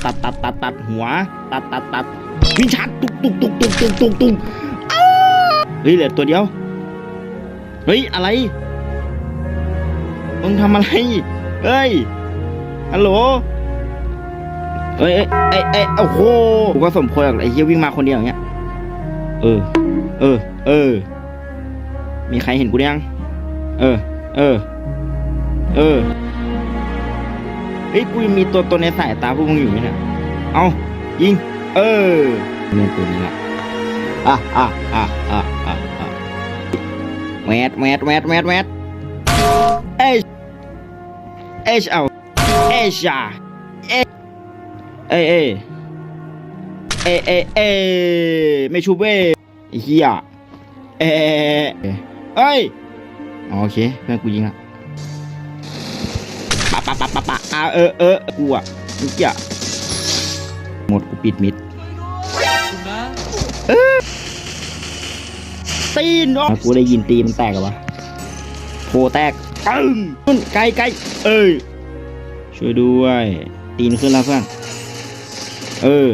ຕັດ ຕັດ ຕັດ ຕັດຫົວ ຕັດ ຕັດ ຕັດ ວິງຊັດ ຕຸງ ຕຸງ ຕຸງ ຕຸງ ຕຸງ ຕຸງ ອ້າ ເຮີ້ຍ ເຫຼືອຕົວດຽວ. ເຮີ້ຍ ອະໄລ? ມຶງທຳອະໄລ? ເຮີ້ຍ ຮັລໂຫຼ. ເອີຍ ເອີຍ ເອີຍ ເອີຍ ໂອ້ໂຫ ກູກໍສົມຄວນແລ້ວ ໄອ້ເຫຍ ວິ່ງມາຄົນດຽວຢ່າງເງຍ. ເອີ ເອີ ເອີ ມີໃຄເຫັນກູຍັງ? ເອີ ເອີ ເອີ ເອີ ກູຍັງມີຕົວຕົນໃນສາຍຕາພວກມຶງຢູ່ນີ້ນະ. ເອົ້າ ຍິງ ເອີ ແມ່ນຕົວນີ້ລະ. ອາ ອາ ອາ ອາ ອາ ອາ ແວດ ແວດ ແວດ ແວດ ແວດ ເອີ ເອີ ເອົາ ເອີ ຊາ ເອີ ເອີ ເອີ ເອີ ເອີ ເອີ ແມ່ຊຸບເວີຍ ໄອ້ເຫຍ. ເອ ເອີຍ ໂອເຄ ເພື່ອນກູຍິງລະ. ປະ ປະ ປະ ປະ ປະ ອາ ເອີ ເອີ ກູອະ ເມື່ອກີ້ອະ ໝົດ ກູປິດມິດ. ເອີ ຕີນ ໂອ້ ກູໄດ້ຍິນຕີນມັນແຕກແລ້ວວະ. ໂພແຕກ ປຶ້ງ ຂຶ້ນ ໄກ ໄກ ເອີຍ ຊ່ວຍດ້ວຍ ຕີນຂຶ້ນແລ້ວເພື່ອນ. ເອີ